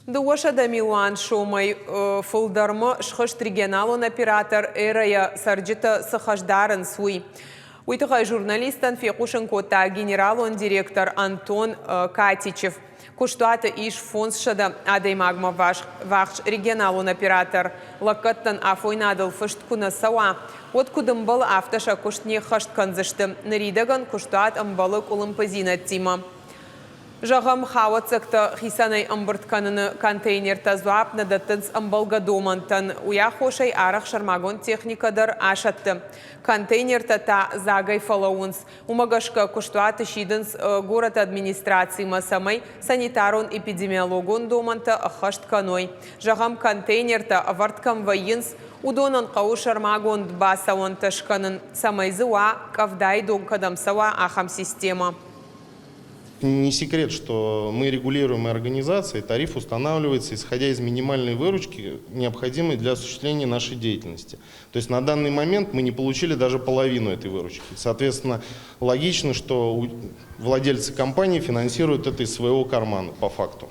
200 милуан сомӕй фылдӕрмӕ схызт регионалон оператор Эра-йӕ цӕрджытӕ цы хӕс дарынц, уый. Уый тыххӕй журналисттӕн фехъусын кодта генералон директор Антон Катичев. Куыстуаты ис 500 адӕймагмӕ ввахс регионалон оператор. Лӕггӕдтӕн афойнадыл фыст куы нӕ цӕуа, уӕд куыд ӕмбӕлы, афтӕ сӕ куыст не ххӕст кӕндзысты. Ныридӕгӕн куыстуат ӕмбӕлы къуылымпыдзинӕдтимӕ. Зӕгъӕм, хауӕццӕгтӕ хицӕнӕй ӕмбырд кӕныны контейнертӕ дзуапп нӕ дӕттынц ӕмбӕлгӕ домӕнтӕн. Уый аххосӕй арӕх сӕрмагонд техникӕ дӕр асӕтты. Контейнертӕ та дзагӕй фӕлӕууынц. Уымӕ гӕсгӕ куыстуаты сидынц горӕты администрацимӕ, цӕмӕй санитарон-эпидемиологон домӕнтӕ ӕххӕст кӕной. Зӕгъӕм, контейнертӕ ӕвӕрд кӕм вӕййынц, уыдонӕн хъӕуы сӕрмагонд бацӕуӕнтӕ скӕнын, цӕмӕй дзы уа, къӕвдайы дон кӕдӕм цӕуа, ахӕм системӕ. Не секрет, что мы регулируемая организация, тариф устанавливается исходя из минимальной выручки, необходимой для осуществления нашей деятельности. То есть на данный момент мы не получили даже половину этой выручки. Соответственно, логично, что владельцы компании финансируют это из своего кармана по факту.